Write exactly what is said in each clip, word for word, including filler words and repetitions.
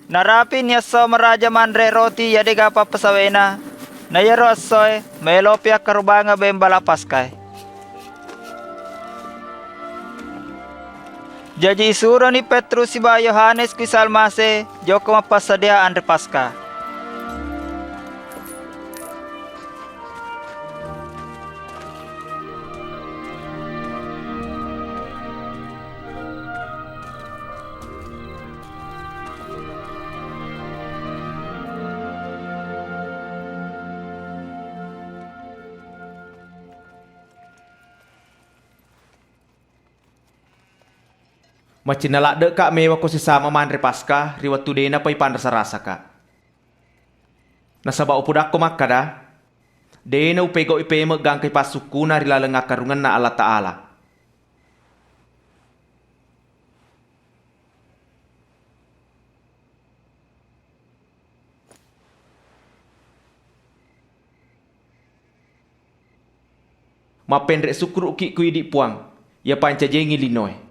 Narapini esso maraja manre roti iya dega pappasawena, na iyaro essoe maelopi akkarubangeng bembala Paskae. Jaji isuroni Petrus sibawa Yohanes ku Isa Almase jokka mappassadia anre Paska. Macinna ladde'ka mewako sisama manre Paska ri wettu de'napa ipanrasa-rasaka. Nasaba upodakko makkada, de'na upegau'i pemeng gangkai passukkuna ri laleng akkarungenna Allataala. Mappenre' sukkuru'ki ku idi, Puang, iya pancajiengngi linoe.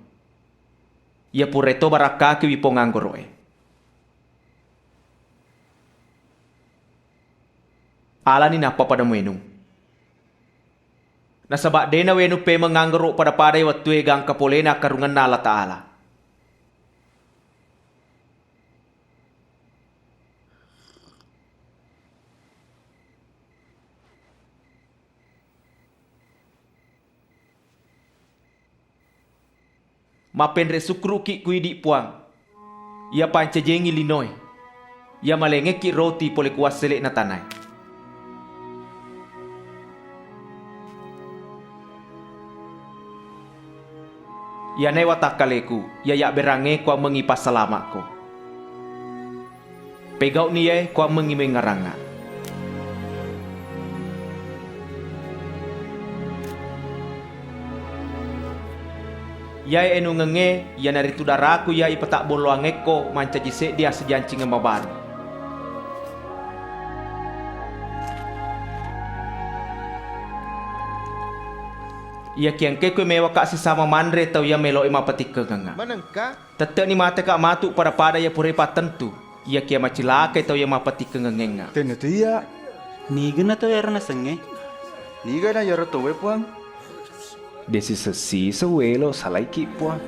Iya purae to barakkakiwi pong anggoro'e. Alani nappa pada muwénung. Nasaba' dé' nawénung pémeng anggoro' pada-padai wettué gangka poléna akkarungenna Allataala. Mappenre' sukkuru'ki ku idi, Puang, iya pancajiengngi linoé, iya malengekki roti polé ku wassele'na tanaé. Iyanaé watakkaleku, iya yabbérangngé kuwammengngi passalama'ko. Pégau'ni iyaé kuwammengngi méngngerangnga. Iyaé énungengngé iyanaritu daraku iya ipatabbolloangngékko mancaji séddi assijancingeng mabaru. Iyakiya engkaé koé méwaka sisama manré tau iya mélo'é mapatikkengengnga. Manengka? Tette'ni matéka matu pada-pada iya puraé pattentu, iyakiya macilakai tau iya mapatikkengengngengnga. Tennitu iya. Nigenna tau iyaro nasengngé? Nigana iyaro tauwé, Puang? Dé' siseng-siseng uwélo salaiki, Puang.